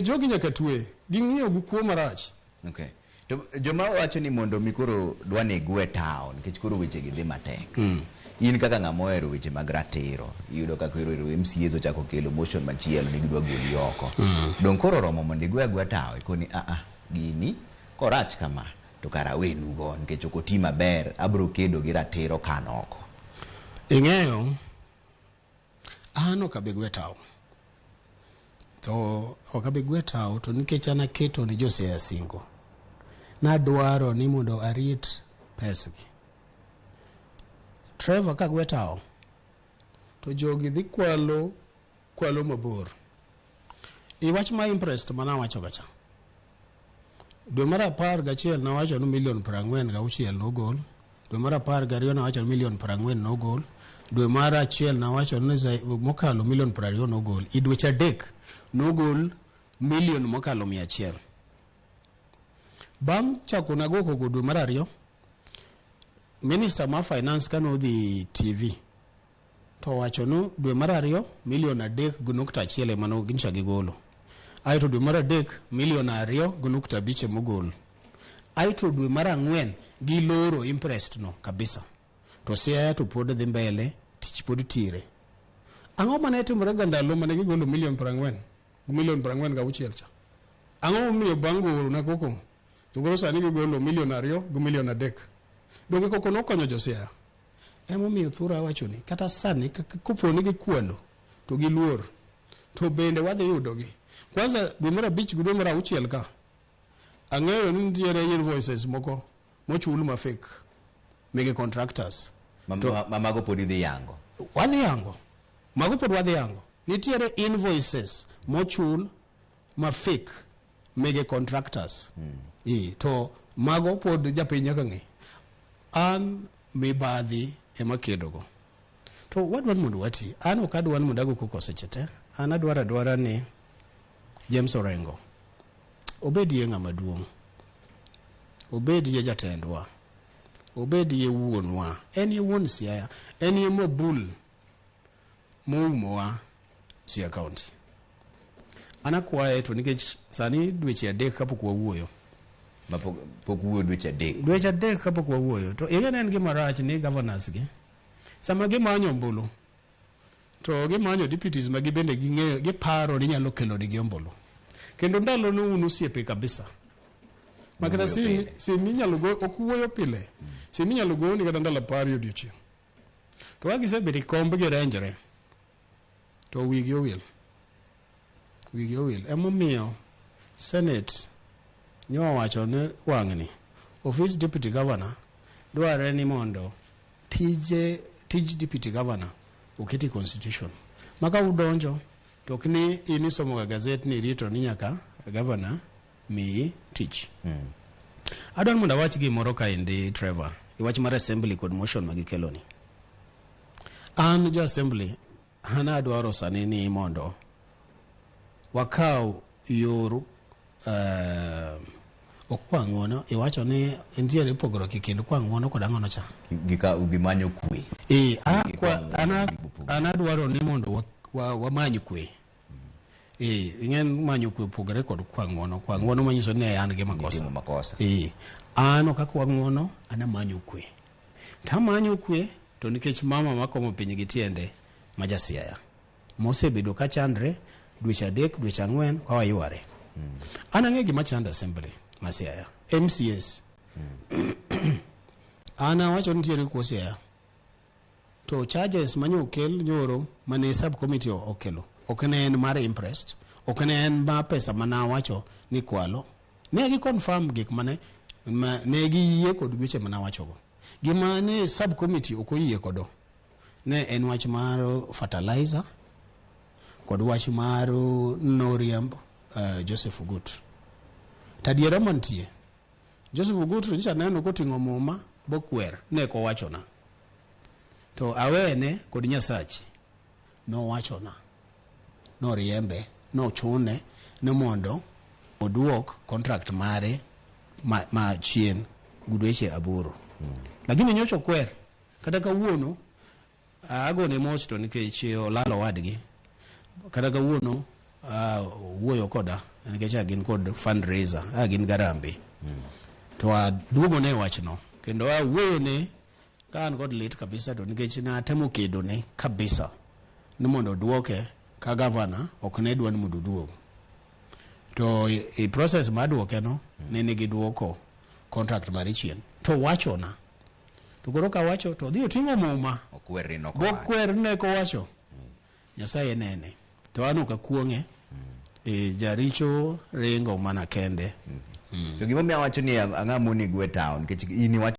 Jogi nyaka twe, ging'iyo gi kuo marach. Okay. To joma wacho ni mondo mi koro dwa ni gwe town nikech koro weche gi dhi matek. In kaka ng'ama ohero weche mag ratiro, iyudo ka koro ero MCAs ochako kelo motion machielo ni gidwa goli oko. Dong' koro oromo mondo igwe agwa tawo ikoni a a gini korach kama to kara awenugo nikech ok oti maber abro kedo gi ratiro ka an oko. Ing'eyo, an ok abi gwe tawo. To ok abi gwe tawo to nikech an aketo ne jo Siaya singo. Nadwaro ni mondo arit pesgi. Trevor ka gwe tawo to jogi dhi kwalo kwalo mabor. I wach ma imprest mana awacho ga cha. Dwe mar 11 nawacho ni milion 46 nogol. Dwe mar 12 nawacho ni milion 40 nogol. Dwe mar 1 nawacho ni mokalo milion 20 nogol. I dweche 3 nogol milion mokalo 100. Bang' chako nago koko dwe mar 2, Minister ma Finance kane odhi TV to owacho ni dwe mar 2 milion 3.1 ema nyocha gigolo. Aeto dwe mar 3 milion 2.5 emogol. Aeto dwe mar 4 giloro imprest no kabisa. To Siaya to pod dhi mbele, tich pod tire. Ang'o mane timore ga ndalo mane gigolo milion 40 gi milion 46 cha? Ang'o momiyo bang' golo na koko to koro sani gigolo milion 2 gi milion 3? Donge koko nokonyo jo Siaya? Emomiyo Thura wacho ni kata sani kopo ni gikwalo to giluor to bende wadhi yudogi. Kwanza dwe mar 5 gi dwe mar 6 ka ang'eyo ni nitiere invoices moko mochul ma fake mege contractors. Ma mago pod idhi yango. Wadhi yango. Mago pod wadhi yango. Nitiere invoices mochul ma fake mege contractors. To mago pod japiny nyaka ng'e. An mibadhi ema kedogo. To wadwa ni mondo wati. An ok adwa ni mondo ago koko seche te. An adwaro adwara ni James Orengo obedie ng'ama duong'. Obedie jatendwa. Obedie wuonwa. En ye wuon Siaya. En ye mobul moumowa Siaya County. An akwaye to nikech sani dweche 3 kapok wawuoyo. Ma pok wuoyo dweche 3. Dweche 3 kapok wawuoyo. To ing'e ni en gima rach ni governors gi sama gimanyo ombulu to gimanyo deputies ma gibende ging'eyo giparo ni nyalo kelo nigi ombulu. Kendo ndalo no un osiepe kabisa. Ma kata sim inyalo go ok wuoyo pile. Sim inyalo go ni kata ndalo 10 odiochieng'. To ka gisebedo e komb girenjore to wigi owil. Wigi owil. Emomiyo Senate nyowacho ni wang'ni office deputy governor dwarre ni mondo tij deputy governor oketi constitution. Ma ka udonjo to ok ni in isomo ga gazet ni irito ni nyaka governor miyi tich. Adwaro mondo awach gimoro kaendi Trevor, e wach mar assembly kod motion ma gikelo ni. An ja assembly, an adwaro sani ni mondo wakaw yor ok kwa ng'uono, iwacho ni nitiere pogruok e kind kwa ng'uono kod ang'ono cha. Gimanyo kwe. An adwaro ni mondo wamany kwe. Ing'en manyo kwe opogore kod kwa ng'uono. Kwa ng'uono manyiso ni an gi makosa. Gitimo makosa. An ok akwa ng'uono, an amanyo kwe. To amanyo kwe to nikech mama makomo piny gi tiende ma ja Siaya. Mosebedo ka chandre dweche 3, dweche 4 ka wayware. An ang'e gima chando assembly ma Siaya, MCAs. An awacho ni nitiere kuo Siaya. To charges manyo okel nyoro mane subcommittee okelo ok ne en mar imprest, ok ne en mar pesa mana awacho ni kwalo. Ne gi confirm gik mane ma, ne giyie kod weche mana awachogo. Gima ne subcommittee ok oyie kodo ne en wach mar fertilizer kod wach mar noriemb Joseph Ogut. To adiera mantie, Joseph Ogut nyicha neno koting'o muma bokwer ne ok owachona. To awene kod Nyasachi nowachona, noriembe, nochune ni mondo oduok contract mare ma chien gi dweche 8. Lakini nyocha okwer. Kata kawuono agone mos to nikech olalo owadgi. Kata kawuono Wuoyo koda nikech a gin kod fundraiser, a gin garambe. To aduogo ne wachno kendo awuoyo ne ka an kod lit kabisa, to nikech natemo kedo ne kabisa ni mondo oduoke ka gavana ok ne dwa ni mondo oduog. To i process mar duoke no ne nigi duoko contract mare chien. To wachona. To koro kawacho to odhi oting'o muma. Okwer ni nok owacho. Bokwer ne kowacho. Nyasaye nene. To an ok akuong'e. E, jaricho ringo mana kende. To gimomiyo awacho ni ang'a monego e town nikech in iwacho.